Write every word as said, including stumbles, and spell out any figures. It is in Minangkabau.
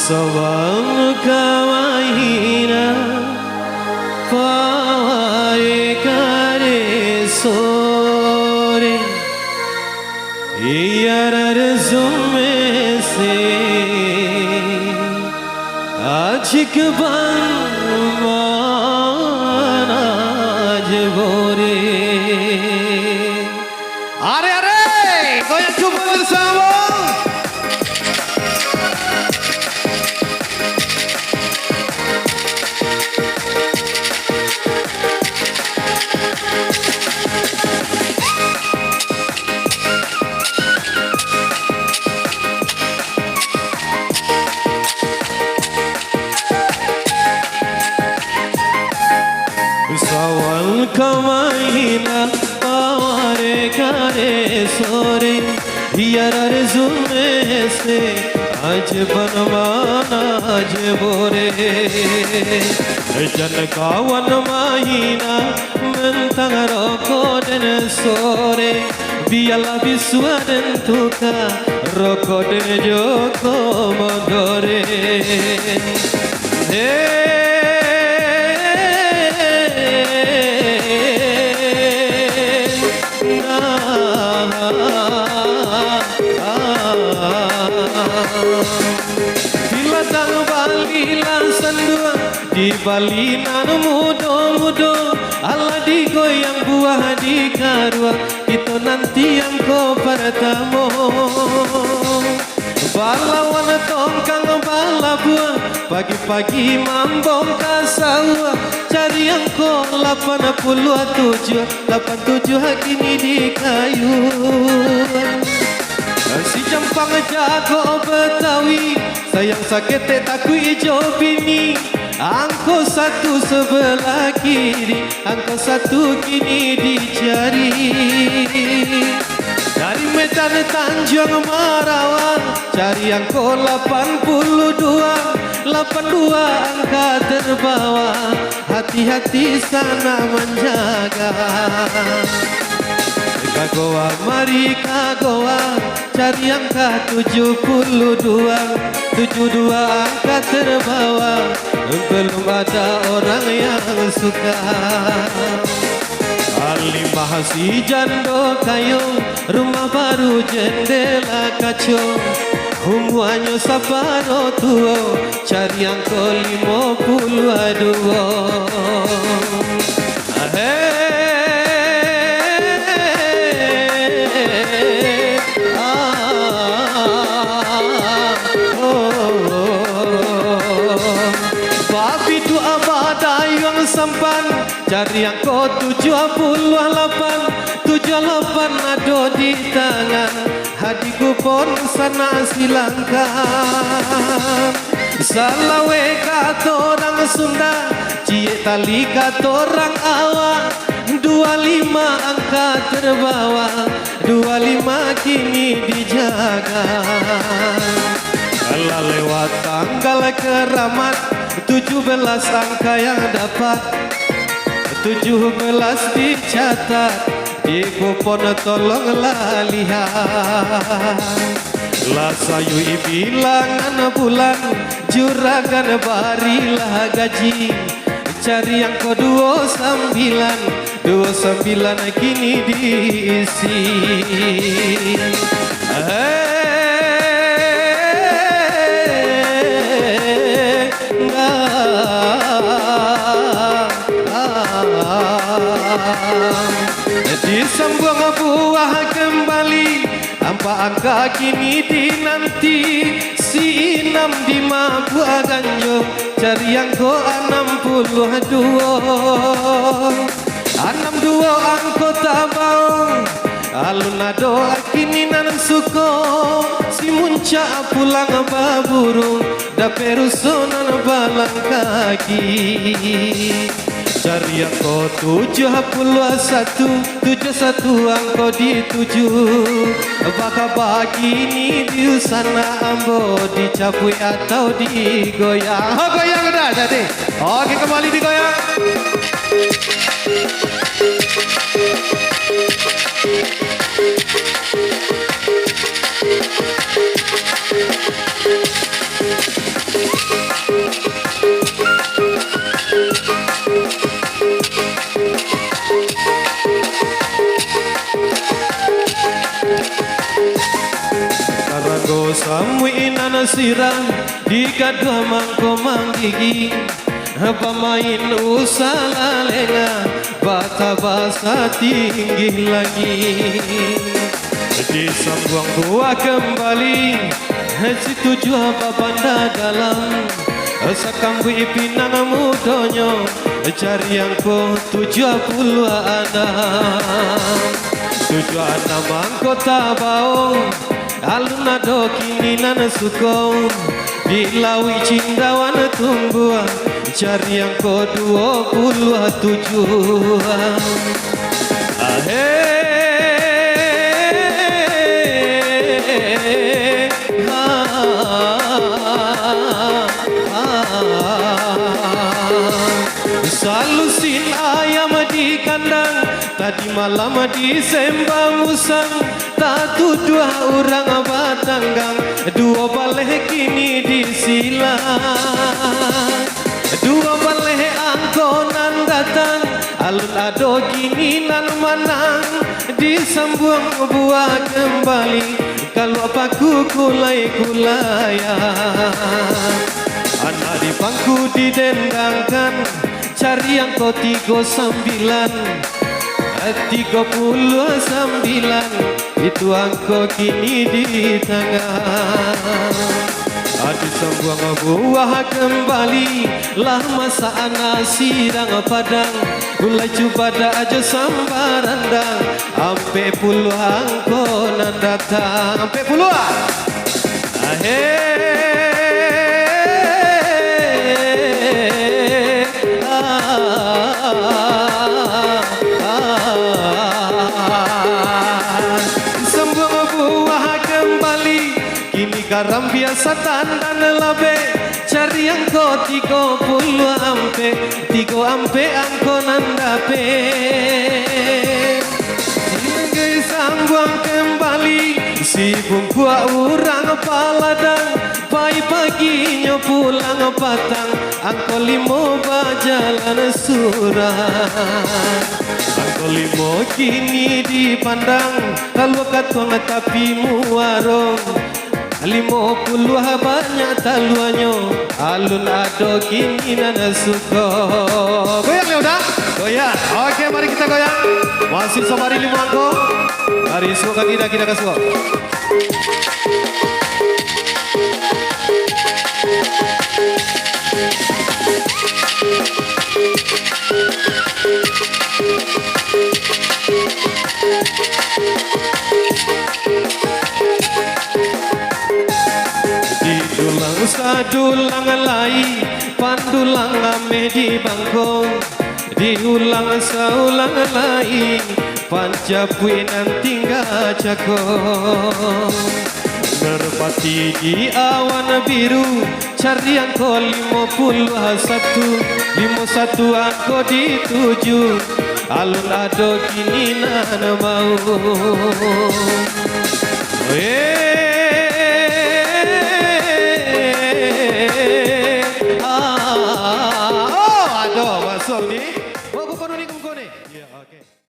Sawang ka mahina, pawai ka sore, iyar ar zumese, ajik ban manaj bore. Are-are, goyang cubo bersamo. Sawan ka mahina, pawai ka sore, iyar ar zumese, ajik ban manaj bore. Jan kawan mahina, mantang rokok den sore, bialah bisuak den tuka, rokok den jo komodore. Hei, nah, bilatang balilah sanduang, dibali nan mudo-mudo, alah digoyang buah dikaruang, kito nanti angko partamo. Balawan tongkang balabuah, pagi-pagi mambongka sauah, cari angko lapan puluah tujuah, lapan tujuah kini di kayuan. Si Jampang jago Betawi, sayang saketek takuik jo bini, angko satu sabalah kiri, angko satu kini dicari. Dari Medan Tanjuang Marawa, cari angko lapan puluah dua, lapan dua angka terbawa, hati-hati sanak manjaga. Ka Gowa, mari ka Gowa, cari angka tujuah puluah dua, tujuah dua angka terbawa, belum ada orang yang suka. Halimah si jando kayo, rumah baru jendela kaco, umuanyo saparo tuo, cari angko limo puluah duo. Hei, ah, oh, oh. Babiduak badayuang sampan, cari angko tujuah puluah lapan, tujuah lapan ado di tangah. Hadi kupon sanak silangkan. Salawek kato urang Sunda, ciek tali kato urang awak. Dua lima angka terbawa, dua lima kini dijaga. Lah lewat tanggal keramat, tujuah belas angka yang dapat. Tujuah belas dicatat, di kupon tolonglah lihat. Lah sayui bilangan bulan, juragan barilah gaji. Cari angko duo sambilan, duo sambilan kini diisi. Hei, nah. Disambuang buah kambali, ampak angka kini dinanti, si inam di mabuak ganjo, cari angko anam puluah duo. Anam duo angko tabao, alun ado kini nan suko, si muncak pulang baburung, dapek ruso nan balang kaki. Cari angko tujuah puluah satu, tujuah satu angko dituju. Baa kini di usana ambo dicabuik atau digoyang? Ha, goyang dah jadi. Oke, kembali digoyang. Sambuik nan sirah di gaduah mangko manggigi, bamain usah lalengah, batabasa tinggi lagi. Disambuang buah kambali, si tujuah babanda dalam, sakambuik pinang mudonyo, cari angko tujuah puluah anam. Tujuah anam angko tabaong, alun ado kini nan suko, di lauik cindauan tumbuah, cari angko duo puluah tujuah. Ahe, ha, ha, ha. Salusin ayam di kandang, tadi malam disembah musang, tatuduah urang batanggang, duo baleh kini disilang. Duo baleh angko nan datang, alun ado kini nan manang, disambuang buah kambali, kaluak paku kulai-kulaian. Anak di pangku didendangkan, cari angko tigo sambilan, tigo puluah sambilan, itu angko kini di tangah. Adi sambuang buah kambali, lah masak nasi dang padang, gulai cubadak jo samba randang, ampek puluah angko nan datang. Ampek puluah. Ahe, ah, ah, ah. Sambuang buah kambali, kini garam biasa tandan labek, cari angko tigo puluah ampek, tigo ampek angko nan dapek. Tinggai sambuang kambali, si bungkuak urang paladang, pai paginyo pulang patang, angko limo bajalan surang. Angko limo kini dipandang, kaluak katuang tapi muarong. Limo puluah banyak taluanyo, alun ado kini nan suko. Goyang, Leo, dah? Goyang. Oke, mari kita goyang. Masih sabari limo angko. Dari suok kaki dah kita ke suok. Didulang sadulang lai, pandulang ameh di bangko. Diulang saulang lai, panjapuik nan tingga cako. Merpati di awan biru, cari angko limo puluah satu, limo satu angko dituju, alun ado kini nan mau. Eh, ah, oh, ado masuak ni. Bawa kuku ni, kuku ni. Ya, oke.